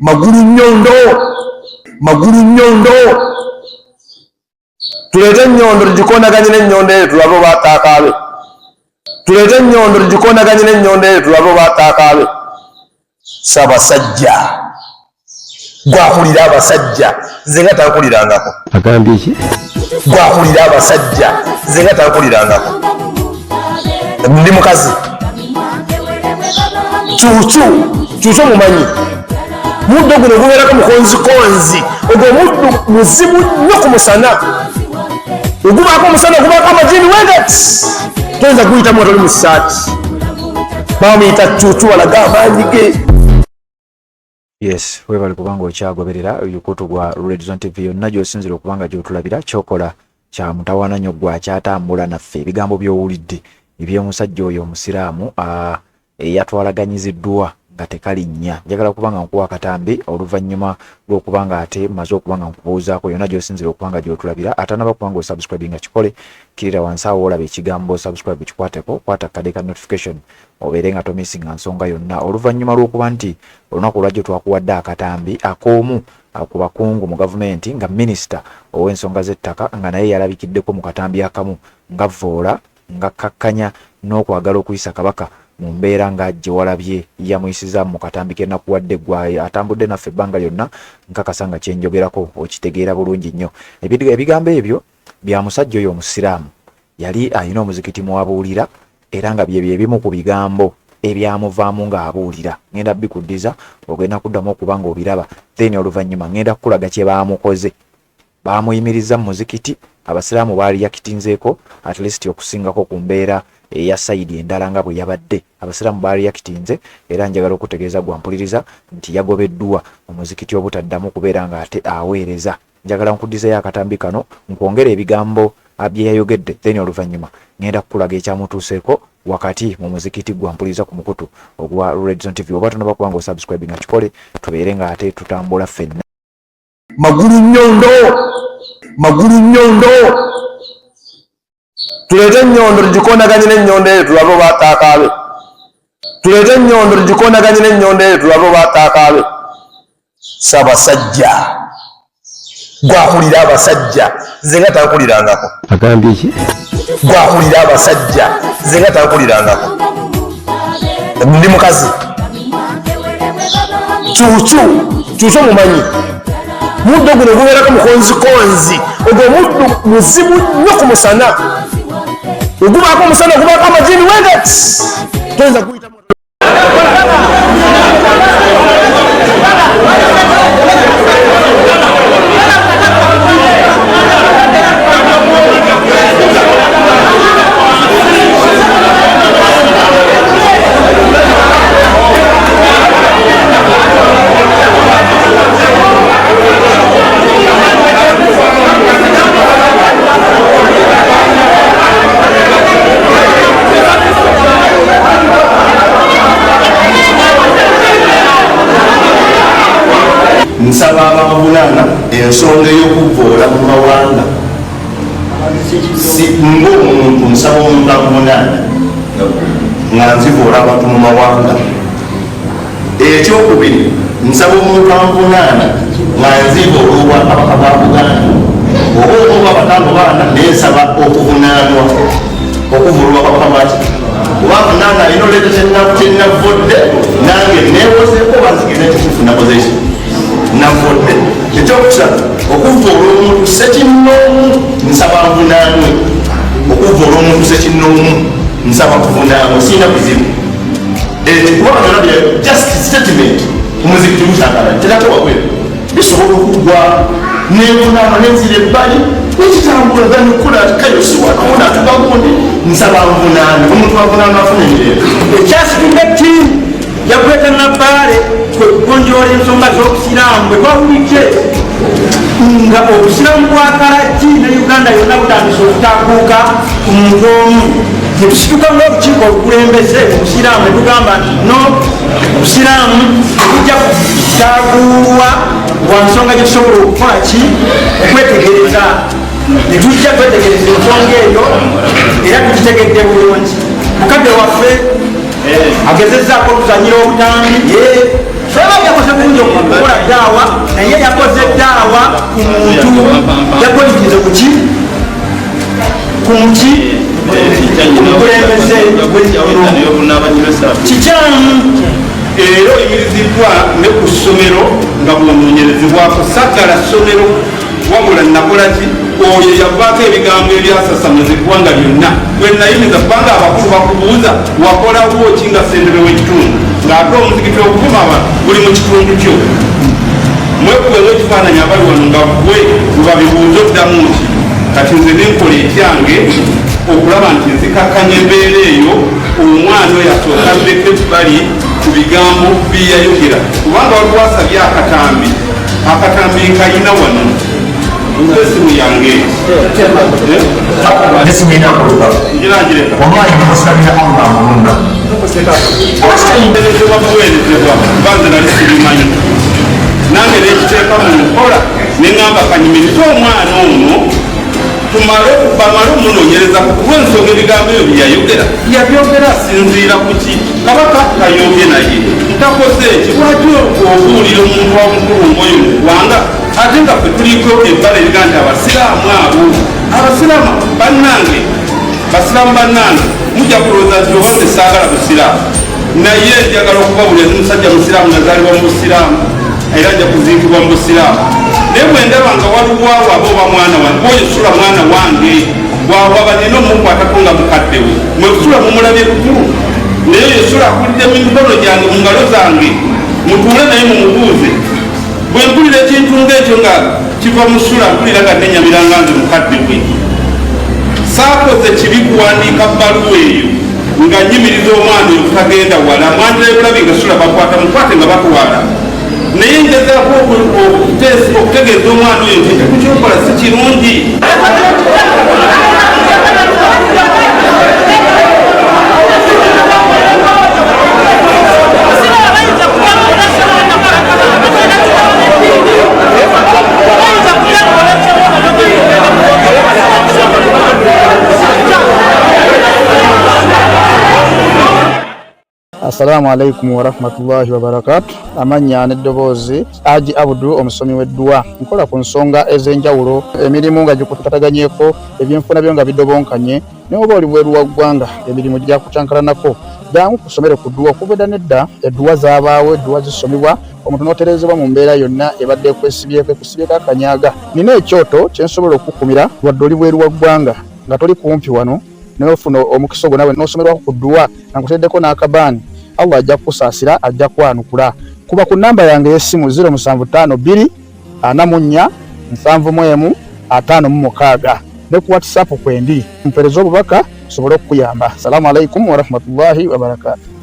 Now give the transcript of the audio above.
Magulu nnyondo, magulu nnyondo. Tuleete ennyondo tugikonaganye n'ennyondo eyo tulabe oba ataakaabe. Tuleete ennyondo tugikonaganye n'ennyondo eyo tulabe oba ataakaabe. Ssaabasajja gwakulira abasajja nze nga tankulirangako. Agambye ki? Gwakulira abasajja nze nga tankulirangako. Ndi mukazi. Kyukyu, kyukyu omumanyi. Muddo guno gubeerako mukonzikonzi. Ogwo omuddo muzibu nnyo ku musana. Ogubaako omusana, ogubaako amajini wegat. Toyinza guyitamu nga toli mu ssaati. Bamuyita kyukyu alaga amaanyi ge. Yes, webale kubanga okyagoberera omukutu gwa Red Zone TV yonna gy'osinzira okuba nga gy'otulabira. Kyokola kya mutawaana nnyo gwe akyatambula naffe. Ebigambo by'owulidde eby'omusajja oyo omusiraamu eyatwalaganyiziddwa nga tekalinnya. Njagala kuba nga nkuwa akatambi oluvannyuma lw'okuba nga ate mmaze okuba nga nkubuuzaako yonna gy'osinzira okuba nga gy'otulabira. Atanaba kuba nga osubscribinga kikole, kkirira wansi awo olaba ekigambo subscribe kikwateko, kwata akade ka notification obeere nga tomisinga nsonga yonna. Oluvannyuma lw'okuba nti olunaku olwajjo twakuwadde akatambi ak'omu ku bakungu mu gavumenti nga minisita ow'ensonga z'ettaka nga naye yalabikiddeko mu katambi akamu ng'avvoola, ng'akkakkanya n'okwagala okuyisa Kabaka mu mbeera nga gye walabye yamuyisizaamu mu katambi ke nakuwadde. Ggwe atambudde naffe ebbanga lyonna nkakasa nga kye njogerako okitegeera bulungi nnyo. Ebigambo ebyo bya musajja oyo Omusiraamu yali alina omuzikiti mw'abuulira era nga bye bye bimu ku bigambo ebyamuvaamu ng'abuulira. Ngenda bikuddiza ogenda kuddamu okuba ng'obiraba then oluvannyuma ngenda kukulaga kye baamukoze. Baamuyimirizza mu muzikiti, Abasiraamu baaliyakitinzeeko at least okusingako ku mbeera eya sayidi endala nga bwe yabadde. Abasiraamu baaliyakitinze era njagala okutegeeza gwe ampuliriza nti yagobeddwa mu muzikiti obutaddamu kubeera ng'ate aweereza. Njagala nkuddizeeyo akatambi kano nkwongere ebigambo bye yayogedde then oluvannyuma ngenda kukulaga ekyamutuuseeko wakati mu muzikiti gwe ampuliriza ku mukutu ogwa Red Zone TV. Oba tonaba kuba ng'osubscribinga kikole tubeere ng'ate tutambula ffenna. Magulu nnyondo, magulu nnyondo. Tuleete ennyondo tugikonaganye n'ennyondo eyo tulabe oba ataakaabe. Tuleete ennyondo tugikonaganye n'ennyondo eyo tulabe oba ataakaabe. Ssaabasajja gwakulira abasajja nze nga tankulirangako. Agambye ki? Gwakulira abasajja nze nga tankulirangako. Ndi mukazi. Kyukyu, kyukyu omumanyi. Muddo guno gubeerako mukonzikonzi. Ogwo omuddo muzibu nnyo ku musana. Ogubaako omusana, ogubaako amajini wegat. Toyinza guyitamu. Nsaba abanvunaana ensonga ey'okuvvoola mu mawanga ng'omuntu, nsaba omuntu anvunaana nga nzivoola abantu mu mawanga. Ekyokubiri, nsaba omuntu anvunaana nga nzivoola obwakabaka bwa Buganda oba oba bataano baana, naye nsaba okuvunaanwa okuvoola obwakabaka bwaki oba avunaana alina oleeta kyenavvodde nange neewozeeko oba nzigenda ekituufu nakoze ki navvodde. Ekyokusatu, okuvvoola omuntu ssekinnoomu, nsaba nvunaanwe okuvvoola omuntu ssekinnoomu, nsaba kuvunaanwe, sirina buzibu ekyo kuba byonna bye just statement omuzikiti gukyagala terate wabweru bisobola okuggwa nenvunaanwa nenzira ebbali nekitambula than okukola kayo siwakawona atugagundi. Nsaba nvunaanwe, omuntu avunaanwa afuna emirembe. Ekyasitudde ttiimu ya Greater Nabbaale kwe kugonjoola ensonga z'Obusiraamu bwe twawulidde nga Obusiraamu bwa Kalagi ne Uganda yonna butandise okutaguuka ku muntu omu, ne tusituka ng'olukiiko olukulembeze mu Busiraamu ne tugamba nti no, Obusiraamu tebujja kutaguulwa lwa nsonga gye tusobola okukola ki okwetegereza, ne tujja twetegereza ensonga eyo era tugitegedde bulungi. Mukadde waffe agezezzaako okuzanyira obutambi. Sulaiman yakoze bulungi okukola daawa, naye yakoze daawa ku muntu, yakolinyize kuki ku muki omukulembeze w'ennono kikyamu. Era oyimiriziddwa ne ku ssomero nga bw'onoonyerezebwako. Saggala ssomero wabula nakola ki? Oyo yavaako ebigambo ebyasasamaza eggwanga lyonna bwe nayimiza, kubanga abakulu bakubuuza wakolawo ki nga ssentebe w'ekitundu, ng'ate omuzikiti okuvuma abantu guli mu kitundu kyo. Mwekuwemu ekifaananyi abali wano nga gwe webabibuuza oddamu nti kati nze nenkola ekyange okulaba nti nzikakkanya embeera eyo, omwana oyo asooka abbeko ebbali ku bigambo byeyayogera, kubanga waliwo asabye akatambi, akatambi nkayina wano esimu yange ngirangirekwaerezebwa buweerezebwa kubanze nali sibimanyi, nange nekiteeka mu nkola neŋamba kanyumirize omwana ono tumale bamale omunoonyereza kulw'ensonga ebigambo ebyo byeyayogera yabyogera asinziira ku ki? Kabaka kayombye naye ntakoze eki? Lwaki obuulira omuntu omukulu ng'oyo mu ggwanga, ate nga ffe tuliko ebbala eriga nti abasiraamu abo abasiraamu bannange, basiraamu bannange, mujja kulowooza nti oba nze saagala busiraamu, naye njagala okubabulira ndi musajja musiraamu, nazaalibwa mu busiraamu era nja kuziikibwa mu busiraamu. Naye bwe ndaba nga waliwo awo aba oba mwana wange oyo sula mwana wange bwawaba nina omukwatako nga mukadde we, mwe sula mumulabye kukulu, naye oyo sula akulidde mu mikono gyange, mu ngalo zange, mutuule naye mumubuuze. Bwe mpulira ekintu ng'ekyo nga kiva mu sula, mpulira nga nenyamira nga nze mukadde we. Saakoze kibi kuwandiika bbaluwa eyo nga nyimiriza omwana oyo kutagenda wala, mwandira ebulabi nga sula bakwata mukwate nga batwala, naye ngezaako okutegeeza omwana oyo nti ekintu kyokola si kirungi. Assalamu alaikum warahmatullahi wabarakatu. Amannya n'eddoboozi Haji Abdu, omusomi w'edduwa. Nkola ku nsonga ez'enjawulo, emirimu nga gikutataganyeko, ebyenfuna byo nga bidobonkanye, naye oba oli bweru wa ggwanga emirimu gyakucankalanako, jangu kusomere ku dduwa. Okuva edda n'edda edduwa zaabaawo, edduwa zisomebwa omuntu n'otereezebwa mu mbeera yonna ebadde ekwesibyeko, ekusibyeko akanyaga. Nina ekyoto kye nsobola okukukumira wadde oli bweru wa ggwanga nga toli kumpi wano, naye ofuna omukisa ogwo nawe n'osomerwako ku dduwa nga nkuteereddeko n'akabaani. Allah ajja kukusaasira, ajja kwanukula. Kuba ku nnamba yange ey'essimu 0752 44 71 56 ne ku WhatsApp kwendi, mpeereze obubaka nsobole okukuyamba. Assalamu alaikum warahmatullahi wabarakatuh.